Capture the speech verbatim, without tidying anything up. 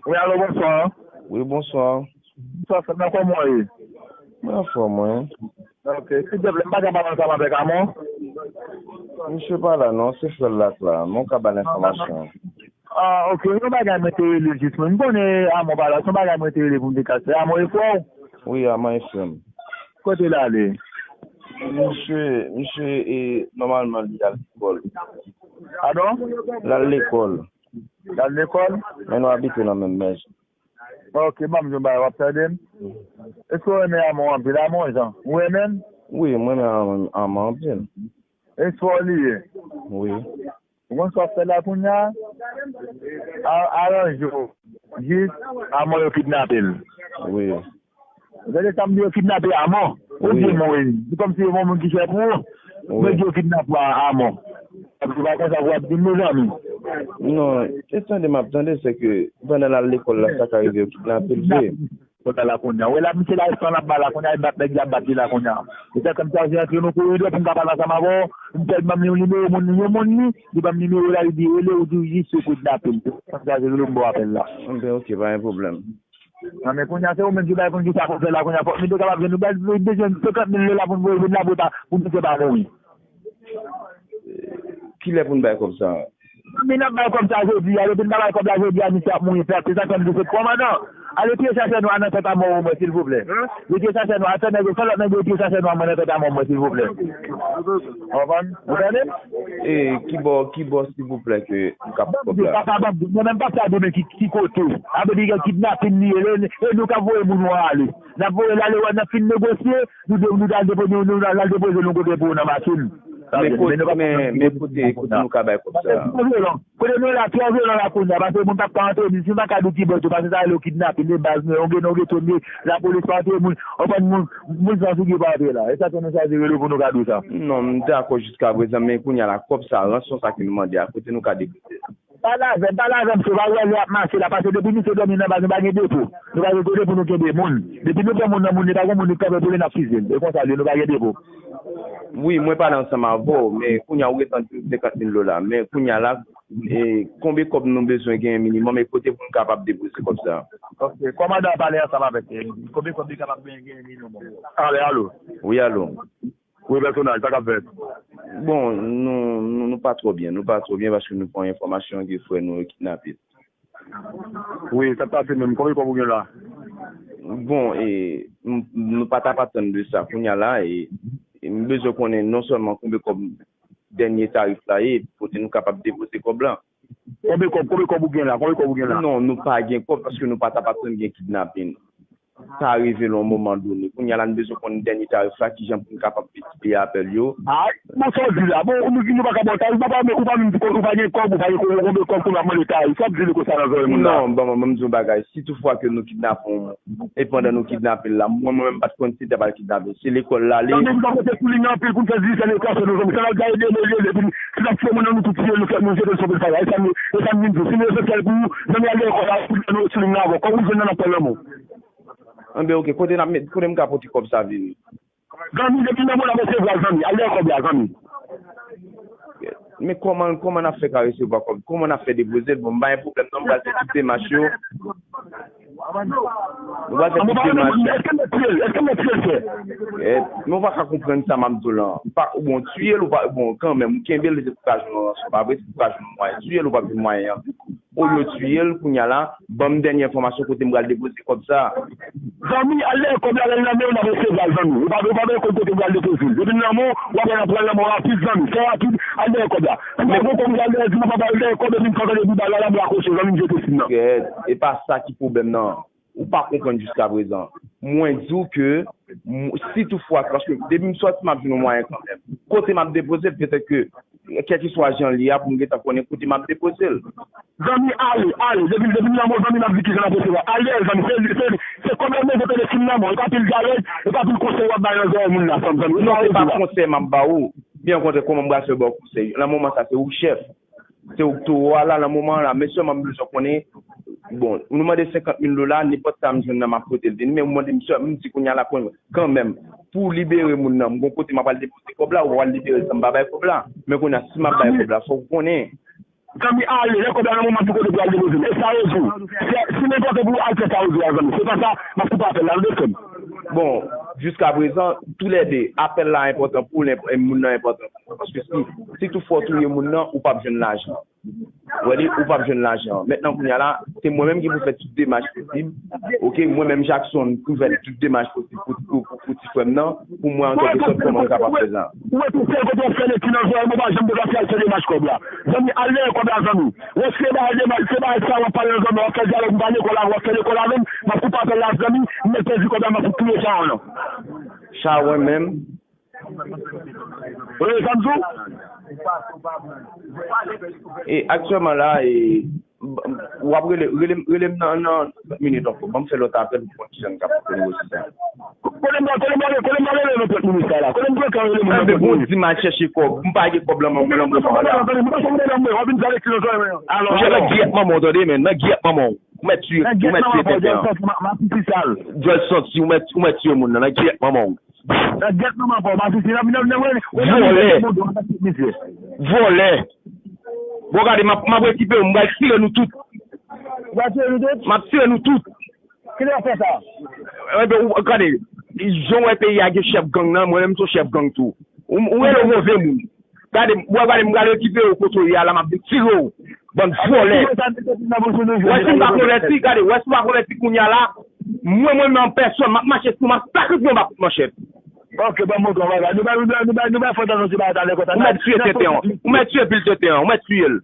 Wi, alo, bonswa. Wi, bonswa. Bonswa, frè m nan, kòman w ye? Mwen anfòm, mwen. Ok, silvouplè, m pa ka pale ansanm avèk Amon? Misye pa la non, se frè l la k la, men w ka ba l enfòmasyon. Ah, ok, yon bagay mwen te rele jis mwen. M konnen Amon pa la, se yon bagay mwen te rele pou m te ka fè. Amon e frè w? Wi, Amon e frè m. Kote l ale? Misye, misye, e, nòmalman, li al lekòl. Padon? L al lekòl. L al lekòl? Men nou abite nan menm mèz. Ok, ban m di w yon bagay, w ap tande m? Èske w renmen Amon anpil? Amon Jan, ou renmen l? Wi, mwen renmen Amon, Amon anpil. E frè w li ye? Wi. Ou konn sa w ap fè la kounye a? A-, aranje w. Jis, Amon yo kidnape l. Wi. Ou tande sa m di, yo kidnape Amon? Ou di m wi. Se kòmsi yo yon moun ki chè pou ou. Wi. Mwen di yo kidnape Amon. Epi se pa konsa pou w ap di m, mezanmi. Non, e tande m ap tande, se ke pandan l al lekòl la, sa ka rive yo kidnape l vre. Kòb la la kounye a. Ou wè la, misye la, san l ap ba la kounye a, e bat nèg, y ap bat li la kounye a. E sa fè m chaje antre nan koridò pou m ka pale ansanm avè w. M fè l ban m yon nimewo moun, yon moun li, li ban m nimewo la, li di rele, ou di w jis yo kidnape l. Sa m chaje rele m ba w apèl la. Enben, ok, pa gen pwoblèm. Nan men kounye a, se ou menm ki bay konn ki sa pou fè la kounye a. Fòk nou te kapab jwenn nou bay bezwen senkant mil dola pou n voye vin la pou ta, pou misye pa mouri. Kilè pou n bay kòb sa a? Men n ap bay kòb sa jodi a, depi n pa bay kòb la jodi a, misye ap mouri pèp. Se sa k fè m di se kòmandan. Ale tiye chachè nwa nan tèt a mò mwen, silvouplè. Yo tiye chachè nwa, fè nèg yo, fè lòt nèg yo tiye chachè nwa mwen nan tèt a mò mwen, silvouplè. Ou konprann? Ou tande? E kibò, kibò, silvouplè, ke m ka pran kòb la? Papa, papa, mwen menm pa sa demen ki, ki kote. Sa vle di gen kidnapin li ye, e nou k ap voye moun yo ale. N ap voye l ale, wè, n ap fin negosye, nou de-, nou al depoze, nou, nou al depoze nou kote pou nan machin. Men kote, men, men kote, kote nou ka bay kòb sa a? Twò vyolan. Kote nou la, twò vyolan la kounye a, paske moun p ap ka antre, misye pa ka di ki bò tou, paske sa rele yo kidnapin, e baz nou, yon gen, yon gen tonbe, lapolis pa antre moun, anpàn moun, moun san figi pa antre la. E sa fè nou chaje rele w pou nou ka di w sa. Non, m dakò jiska prezan, men kounye a la, kòb sa, ranson sa ke nou mande a, kote nou ka depoze l? Pale avè m, pale avè m, se pa wè lè ap mache la, paske depi misye dòmi nan baz, nou pa gen depo. Nou pa gen kote pou nou kenbe moun. Depi nou pran moun nan moun, li pa gen moun ki kanpe pou li, n ap fize l. E konsa l ye, nou pa gen depo. Wi, mwen pale ansanm avè w, men kounye a ou gentan di m senkant mil dola. Men kounye a la, e, konbe kòb nou bezwen genyen minimòm, e kote pou n kapab depoze kòb sa a? Ok, kòmandan an pale ansanm avèk, e, konbe kòb li kapab genyen, genyen minimòm? Ale, alo. Wi, alo. Wi, pèsonaj, sa k ap fèt? Bon, nou, nou, nou pa twò byen, nou pa twò byen paske nou pran enfòmasyon ke frè nou yo kidnape. Wi, sa k pase menm? Konbyen kòb ou gen la? Bon, e, m, nou pa t ap atann de sa kounye a la, e, e m bezwen konnen non sèlman konbyen kòb dènye tarif la ye, kote nou kapab depoze kòb la. Konbyen kòb, konbyen kòb ou gen la? Konbyen kòb ou gen la? Non, nou pa gen kòb paske nou pa t ap atann gen kidnapin. Sa rive l yon moman done. Kounye a la, nou bezwen konn dènye tarif la, kijan pou n kapab multipliye apèl yo. Ay, bon, sa w di la? Bon, nou, nou pa ka ba w tarif, ou pa, ou pa menm, ou pa gen kòb, ou pa gen konbyen kòb pou w ap mande tarif. Sa w ap di li konsa nan zòrèy moun la? Non, bon, mwen, mwen, m di yon bagay. Si toutfwa ke nou kidnape yon moun, e pandan nou kidnape l la, mwen, mwen menm, m pa t konn si te pral kidnape. Se lekòl l ale. Zanmi, nou pa pote sou li anpil pou n fè di se lekòl, se nou zanmi. Sa n ap gaye de lè, epi si n ap tiye moun nan, nou tou tiye, nou fè, nou jete l sou pil faya. E sa m, e sa m vin di. Si nou esansyèl pou ou, zanmi, al dèyè kò la, pou nou sou li avè w. Kòb ou jwenn nan, n ap pran nan men w. Enben, ok, kote n ap met, kote m ka pote kòb sa vini? Zanmi, depi nan mwen n ap resevwa l, zanmi. Al dèyè kòb la, zanmi. Men kòman, kòman n ap fè ka resevwa kòb? Kòman n ap fè depoze l? Bon, m pa gen pwoblèm non, m pral fè tout demach yo. Nou pral fè tout demach yo. Èske m mèt tiye l? Èske m mèt tiye l, frè? Eh, men w pa ka konprann sa m ap di w la. M pa, bon, tiye l, ou pa, bon, kanmenm, ou kenbe l, se pou ka jwenn yon ranson, pa vre? Se pou ka jwenn yon mwayen. Tiye l, ou p ap jwenn mwayen an. Olye w tiye l, kounye a la, ban m dènye enfòmasyon kote m pral depoze kòb sa a. Zanmi, al dèyè kòb la, lè l nan men w, n ap resevwa l, zanmi. Ou pa, ou pa bezwen konn kote m pral depoze l. Depi l nan men w, w ap wè l ap pran nan men w rapid, zanmi. Fè rapid, al dèyè kòb la. Si w pa gen kòb, al dèyè, di m papa, al dèyè kòb, epi m fè tande di bal la, la, m rakwoche, zanmi, m jete sim nan. Gèt, e pa sa ki pwoblèm nan. Ou pa konprann jiskaprezan. Mwen di w ke, m, si toutfwa, paske depi m sòti, m ap jwenn yon mwayen kanmenm. Kote m ap depoze l, petèt ke, kèlkeswa jan l ye a, pou m gentan konnen kote m ap depoze l. Zanmi, ale, ale. Depi, depi m nan men w, zanmi, m ap di kijan n ap resevwa. Al dèyè l, zanmi. Se, se, se kòb la m bezwen tande sim nan men w. E pa pil dyalòg, e pa pil konsèy w ap bay nan zòrèy moun la, zanmi, zanmi. Non, se pa konsèy m ap ba ou. Byen okontrè, kòman m pral fè ba w konsèy? Nan moman sa, se ou k chèf. Se ou k towo a la, nan moman an la. Men sèlman m bezwen konnen, bon, nou mande senkant mil dola, nenpòt sa m jwenn nan, m ap pote l vini. Men ou mande m sèl, m di kounye a la, kanmenm, pou w libere moun nan, m gon kote m ap al depoze kòb la, ou pa pral libere l san m pa bay kòb la. Men kounye a, si m ap bay kòb la, fòk ou konnen. Zanmi, ale, lè kòb la nan men w, m ap di kote pou al depoze l. E sa yo di w. Se, si m enpòtan pou w al fè sa yo di w a, zanmi. Se pa sa, m ap koupe apèl la, tande, frè m. Bon, jiskaprezan, toulède, apèl la enpòtan pou ou, moun nan enpòtan pou ou. Paske si, si toutfwa w touye moun nan, ou p ap jwenn lajan. Ou wè li, ou p ap jwenn lajan. Mentnan, kounye a la, se mwen menm ki pou fè tout demach posib. Oke, mwen menm, Jackson, pou fè tout demach posib pou, pou, pou, pou ti frè m nan, pou mwen, an kèlke sòt, kòman m kapab fè sa. Ou wè tout sèl kote w ap fè leti nan zòrèy mwen, ou pa janm deplase al fè demach kòb la. Zanmi, al dèyè kòb la, zanmi. Ou wè se bagay demach, se bagay sa w ap pale nan zòrèy mwen, w ap fè dyalòg, m pa lekòl avè w, w ap fè lekòl avè m, m ap koupe apèl la, zanmi, m mèt pèdi kòb la, m ap touye chawa w lan. Chawa w menm? Wi, sa m di w. E aktyèlman la, e, w ap rele, rele, rele m nan, nan trant minit ankò. Ban m fè lòt apèl pou m wè kijan m kapab fè negosye sa. Kote m, kote m, kote m rele nan trant minit sa la? Kote m gentan rele moun nan trant minit? Bon, di m al chèche kòb. M pa gen kòb lan men mwen, lan mwen la. Monchè, nan gyèt manman w, tande, men. Nan gyèt manman w. Ou mèt tiye, ou mèt tiye tenten an. Djòl santi, ou mèt, ou mèt tiye moun nan. Nan gyèt manman w. Nan gyèt manman pa w, masisi, nan, nan, nan, nan, vòlè. Vòlè. Bon, gade, m ap, m ap rekipe w, m pral tire nou tout. Ou pral tire nou tout? M ap tire nou tout. Kilè w fè sa? Enben, ou, gade, jan w wè peyi a gen chèf gang nan, mwen menm m se yon chèf gang tou. Ou, ou rele w move moun. Gade, w ap gade, m pral rekipe w kote w ye a la, m ap tire w. Bann vòlè. Wè si m pa konvèti, gade, wè si m pa konvèti kounye a la, mwen, mwen menm an pèsòn, m ap mache sou, m ap sakrifiye yon ba kout manchèt. Ok, ban m montre w bagay. Nou bay, nou bay, nou bay, nou bay fòt nan ti bagay talè konsa. Ou mèt tiye tenten an. Ou mèt tiye pil tenten an. Ou mèt tiye l.